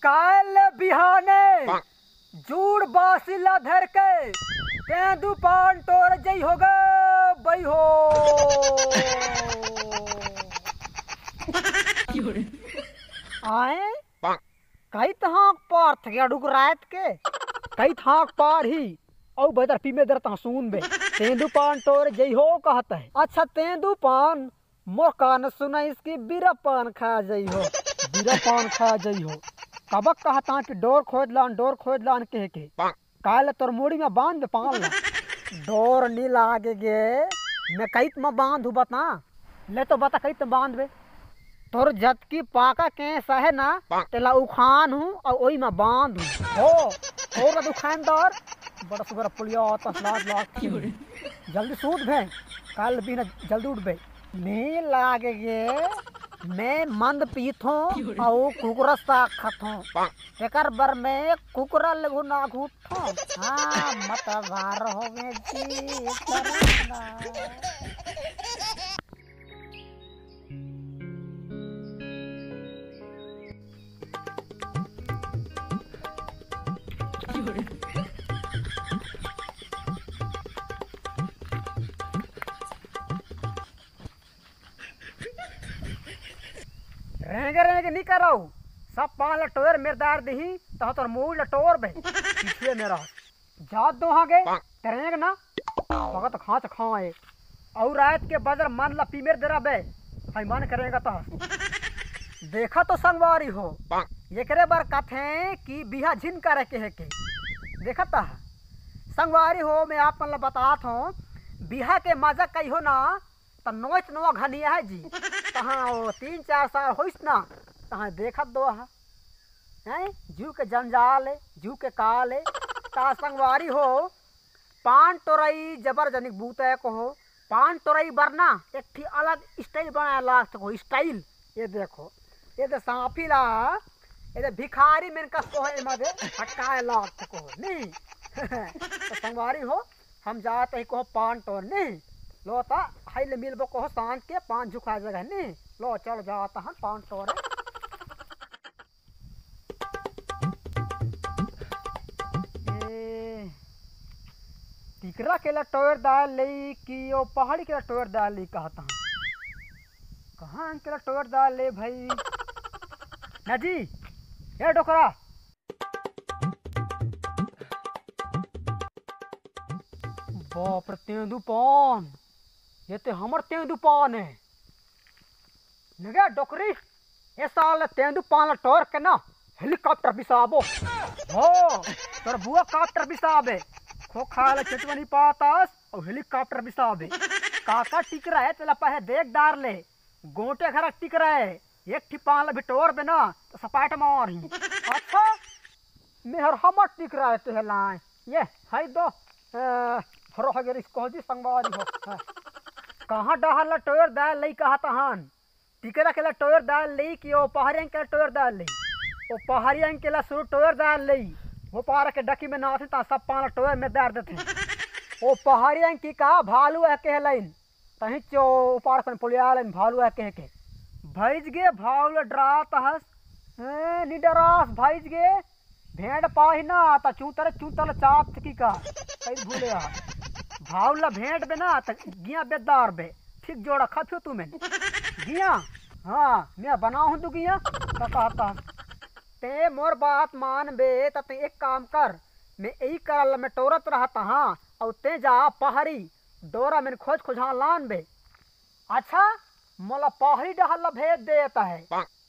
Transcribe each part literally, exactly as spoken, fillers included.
काल बिहाने जूड़ बासी ला धर के तेंदू पान टोर जई होगे बई हो। आए कई तहाक पार थके अडुक रात के, कई तहाक पार ही, अउ बदर पीमे दर तहाँ सून बे। तेंदू पान टोर जई हो कहत है। अच्छा तेंदू पान मोर कान सुनाइस कि बीरा पान खा जई हो, बीरा पान खा जई हो। कबक कहता कि डोर खोद लान, डोर खोद लान कह के। काल तोर मुड़ी में बांध दे पान ला। डोर नी लागे गे, मैं कईत में बांधू बता। ले तो बता कईत में बांध बे। तोर जतकी पाका केस है ना, तेला उखान हूँ अउ ओई में बांध हूँ। हो, हो रे दुखानदार, बड़ा सुगर पुलिया आता, लाज लाग। जल्दी सूत भे, काल बिना जल्दी उठ बे। नी लागे गे, मैं मंद पीथों अउ कुकुरा साग खाथों। एकर बर मैं कुकुरा लेगू ना घूटों। हाँ, मत बार हो गए जी, करना। रेंगे रेंगे नी करव, सब पान ला टोर मेर दार दिही, तह तोर मूड़ ला टोर बे, पिछुए मेरा। जात दो हाँ गे, ते रेंग ना, भगत खाच खाए। अउ रात के बजर मन ला पी मेर दे रह बे, हाय मन करेगा तह। देखा तो संगवारी हो, एकरे बर कथे कि बिहा झिन करे के हे के। देखा तह, संगवारी हो, मैं आप मन ला बतात हूँ, बिहा के मजा कहियो ना, त नोच नोआ घनिया है जी। तहाँ ओ तीन चार साल होइस ना, तहाँ देखत दो हा। हैं? जीव के जंजाल है, जीव के काल है। ता संगवारी हो, पान टोरई जबर जनिक बूता है कहो। पान टोरई बर ना एक ठी अलग स्टाइल बनाए लागत कहो, स्टाइल। ये देखो, ये दे सांफी ला, ये दे भिखारी मन कस कहो, एमा दे हटकाए लागत कहो, नहीं? तो संगवारी हो, हम जात ही कहो पान टोर, नहीं? लो ता, हाई ले मिलबो कहो सांझ के पान झुका जगह, नहीं? लो, चल जात हम पान टोर। ए, टिकरा के ला टोर दाल लेई कि ओ पहाड़ी के ला टोर दाल लेई कहत हन? कहाँ के ला टोर दाल ले भाई? ना जी, ए डोकरा। बाप रे, तेंदू पान, ये ते हमर तेंदू पान है। नगे डोकरी, ए साल तेंदू पान ला टोर के ना हेलीकॉप्टर बिसाबो। हो, तोर बुआ कॉप्टर बिसाबे। खोखा ला चटवनी पातस अउ हेलीकॉप्टर बिसाबे। काका टिकरा है, तेला पहे देख डार ले। गोटे घर टिकरा है, एक ठी पान ला भी टोर बे ना, तो सपाट मार ही। अच्छा, मेहर हमर टिकरा है, तुहे लाए। ये, हाय दो, ए, हरो हगे रिस कहो जी संगवारी हो। हाँ। कहाँ डहर ला टोर दाल लई कहत हन? टिकरा के ला टोर दाल लई कि ओ पहाड़िया के ला टोर दाल लई? ओ पहाड़िया के ला सुरू टोर दाल लई। वो पार के डकी में नाथे ता सब पान ला टोर में दार देथे। ओ पहाड़िया की का भालू है कह लाइन। तहीं चो उपार कन पुलिया लाइन भालू है कह के। भइज गे भालू डरात हस। ए, नी डरास भइज गे। भेड़ पाही ना, त चूतर, चूतर चाप थकी का। कई भूले आ। भाव ला भेंट बे ना, त गिया बेदार बे। ठीक जोड़ा खा फियो तू में। गिया? हाँ, मैं बनाऊँ हूँ तू गिया? त कहता। ते मोर बात मान बे, त ते एक काम कर। मैं यही करल में टोरत रहता हाँ, अउ ते जा पहाड़ी, डोरा में खोज खोजा लान बे। अच्छा, मोला पहाड़ी डहर ला भेज देत है।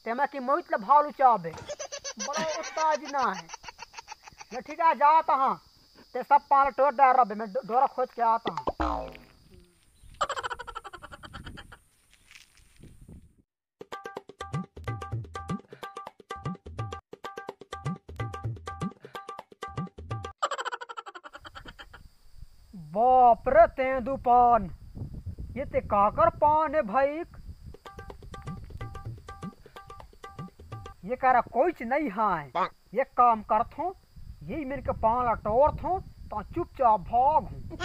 तेमा कि मोहित ला भालू चाबे। बड़ा उस्ताद जी ना है। मैं ठीक है, जात हाँ। ते सब पान टोर डार रबे, मैं डो-, डोरा खोज के आत हाँ। बाप रे, तेंदू पान, ये ते काकर पान है भाई? ये करा कोई चीज नहीं है। ये काम करत हो, यही मेरे के पान ला टोरत हो, तो चुपचाप भाग हो।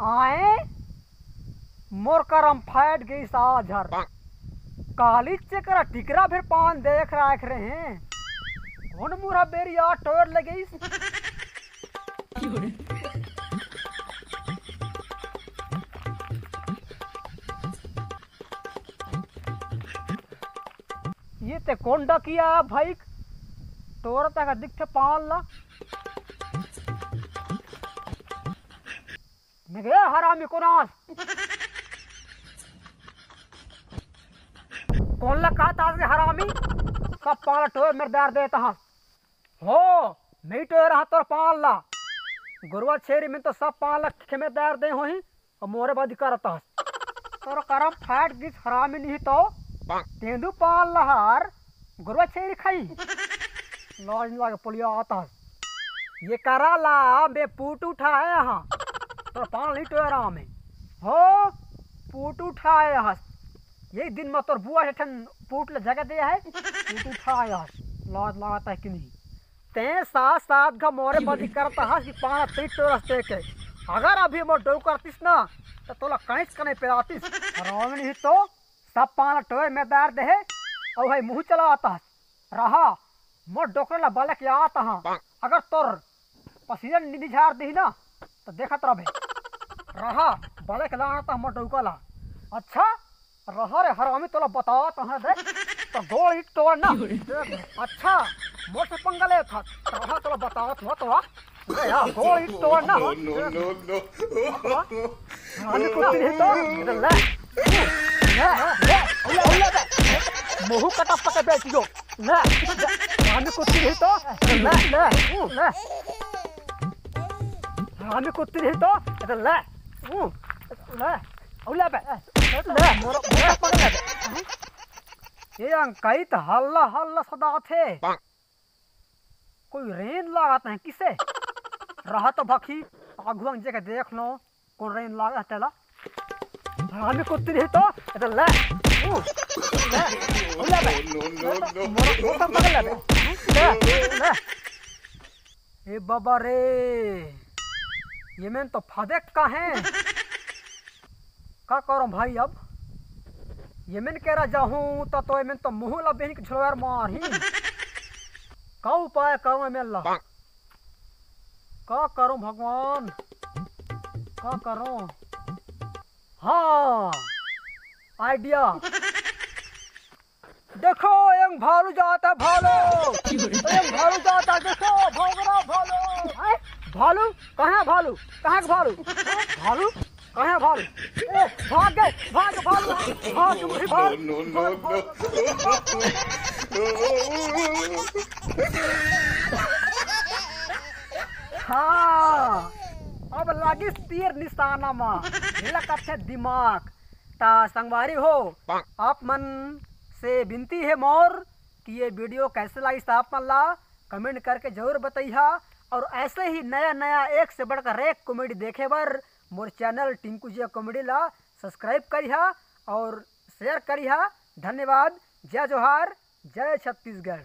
आए, मोर करम फाट गइस आज हर। कालीच से करा टिकरा फिर पान देख राख रहे हैं। कौन मुरहा बेरिया टोर लगइस? ये ते कौन डकिया है भाई? टोर तक दिखते पान ला। निकले हरामी को नास। कौन ला कहत हस के हरामी? सब पान टोर मेर दार देत हस। हो, नहीं टोर रहा तोर पान ला। गुरुआ छेरी में तो सब पान ला खेमे दार दे होही, अउ मोरे बादी करत हस। तोर करम फाट गइस हरामी नहीं तो। तेंदू पान ला हर गुरुआ छेरी खाई। लाज लागे पुलिया आता हस। ये करा ला बे पूट उठाए हाँ। तोर पान नहीं टोर रहा में। हो, पूट उठाए हस। यही दिन में तोर बुआ से ठन पूट ले जगह दे है। पूट उठाए हस। लाज लागत है कि नहीं? तें सात सात घा मोरे बदी करत हस कि पान तीन टोरस दे के। अगर अभी मोर डौकरतिस ना, तो तोला कहीं कने पेरातिस। हरामी नहीं तो सब पान टोर में दार देहे, अउ भाई मुंह चला आता हस। रहा, मोर डोकरे ला बलक आत हस। अगर तोर पसीना नि-, निझार दिही ना, तो देखत रहबे। रहा, बलक लानत हस मोर डौका ला। अच्छा, रहा रे हरामी, तोला बतावत हस देख, तो गोड़ ही टोर ना। अच्छा, मोर से पंगा लेत हस, रहा तोला बतावत हस तोला। अरे यार, गोड़ ही टोर ना। No, no, no, no। हरामी कुत्ती नहीं तो, ले, ले, ले, ले, ले, ले। मुंह कटा पके बेचियो। ले, ले, हरामी कुत्ती नहीं तो, ले, ले, ले। हरामी कुत्ती नहीं तो, ले, ले, ले, ले बे, ले, मोर, मोर पकड़ ले बे। ये अंकई त हल्ला, हल्ला सदाथे। कोई रेन लागत है किसे? रहा तो भखी, आगुआ जे के देख लो, कौन रेन लागत है तेला। हरामी कुत्ती नहीं तो, ए तो ले, ऊ, ले, ऊ ले बे। मोर, मोर तो पकड़ ले बे। ले, ले। ए बाबा रे, ये मेन तो फादे का है। का करो भाई अब? ये मेन केरा जाहूं त तो ये मेन तो मुंह ला बेन के झोलवार मारही। का उपाय करो ये मेन ला? का करो भगवान? का करो? हाँ, आइडिया। देखो, यंग भालू जाता है, भालू। यंग भालू जाता है, देखो, भाग रहा भालू। हैं? भालू? कहाँ है भालू? कहाँ है भालू? हैं? भालू? कहाँ है भालू? ए, भाग गए, भाग, भालू, भाग, भाग, भाग, भाग, भाग। हाँ, अब लागिस तीर निशाना मा, हिला कथे दिमाग। ता संगवारी हो, आप मन से विनती है मोर कि ये वीडियो कैसे लागिस आप मन ला कमेंट करके जरूर बताइहा। और ऐसे ही नया नया एक से बढ़कर एक कॉमेडी देखे बर मोर चैनल टिंकू जिया कॉमेडी ला सब्सक्राइब करिहा और शेयर करिहा। धन्यवाद। जय जोहार, जय छत्तीसगढ़।